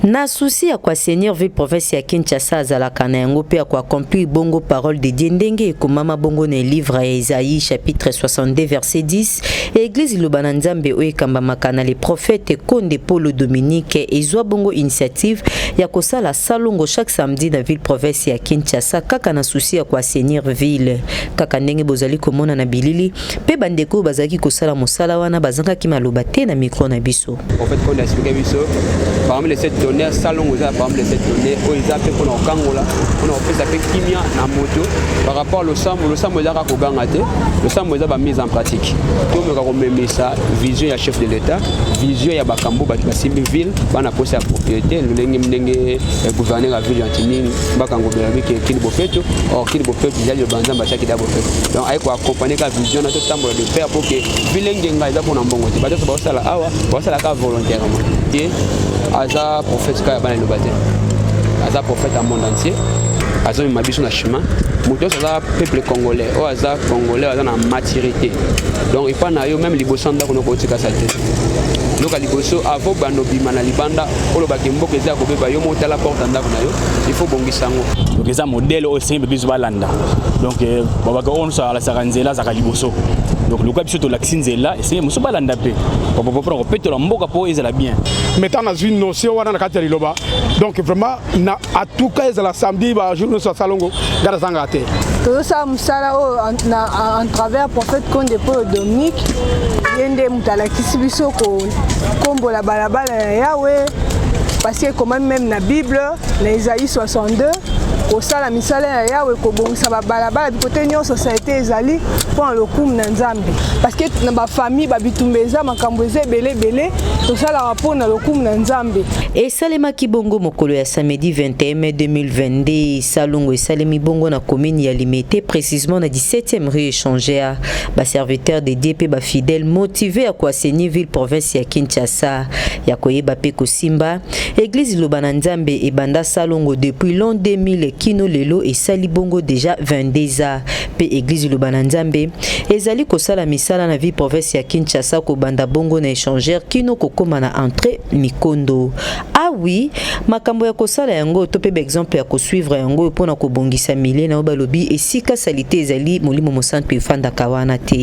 Na souci ya koassainir ville province ya Kinshasa, azalaka na yango mpe ya koaccomplir bongo parole de Dieu ndenge ekomama bongo na livre ya Esaïe chapitre 62 verset 10. Église Liloba na Nzambe oyo ekambamaka na le prophète Konde Polo Dominique ezwa bongo initiative ya kosala salongo chaque samedi na ville province ya Kinshasa, kaka na souci ya koassainir ville. Kaka ndenge bozali komona na bilili mpe bandeko oyo bazalaki kosala mosala wana bazangaki maloba te na micro na biso. Prophète Konde expliqué biso parmi les sept tonnerres, salongo eza parmi les sept tonnerres oyo eza mpe mpona kokangola, mpona kopesa mpe kimia na moto par rapport losambo. Losambo eza kaka koganga te, losambo eza bamise en pratique. Tomeka komemisa vision ya chef de l'État, vision ya bakambo bato basimbi ville, bana posa ya propriété, lolenge ndenge gouverneur ya ville Gentiny Bakango Belabiki Kin bopeto. Or Kin bopeto ezali loba Nzambe atiaki da bopeto. Donc aye koaccompagne ka vision na totambola de pair pour que ville ngenga. Eza mpona mbongo te. Bato nyonso baosala awa baosala kaka volontairement te. Aza prophète kaka ya bana eloba te, aza prophète ya monde entier. Azomema biso na chemin. Moto nyonso aza peuple congolais, oyo aza congolais, aza na maturité. Donc epa na yo, même liboso ya ndako noko otikasa te, loka liboso avant bando obima na libanda, olobaki mboka eza ya kobeba, yo mo otala porte ya ndako na yo, il faut bongisa yango. Donc eza modèle oyo esengi biso balanda. Donc babaka oyo nyonso alasaka nzela azalaka liboso. Donc lokola biso tolakisi nzela, esengi mosusu balanda mpe mpona kopetola mboka mpo ezala bien. Mais ntango nazwi notion wana na kati ya liloba, donc vraiment na atuka ezala samedi, bajour nyonso ya salongo, ngai nazangaka te. Tozosala mosala oyo en travers prophète Konde Polo Dominique. Ye nde moto alakisi biso kokombola balabala ya Yawe, parce que ekomami même na Bible, na Esaïe 62, kosala misala ya Yawe, kobongisa babalabala bikote nyonso saleté ezali, mpo na lokumu na Nzambe, parce que na bafamille babitumba eza, makambo eza ebele ebele. Tosalaka mpo na lokumu na Nzambe. Esalemaki bongo mokolo ya samedi 21 mai 2022. Salongo esalemi bongo na commune ya Limete, précisément na 17e rue Échangeur. Baserviteur de Dieu mpe bafidèle motivé ya koassainir ville province ya Kinshasa, ya koyeba mpe kosimba église Liloba na Nzambe ebanda salongo depuis l'an 2000 kino lelo, esali bongo déjà 22 ans. Mpe église Liloba na Nzambe ezali kosala misala na ville province ya Kinshasa, kobanda bongo na Échangeur kino kokóma na entrée Mikondo. Awi makambo ya kosala yango to mpe baexemple ya kosuivre yango mpona kobongisa milie na oyo balobi esika saleté ezali, Molimo Mosantu efandaka wana te.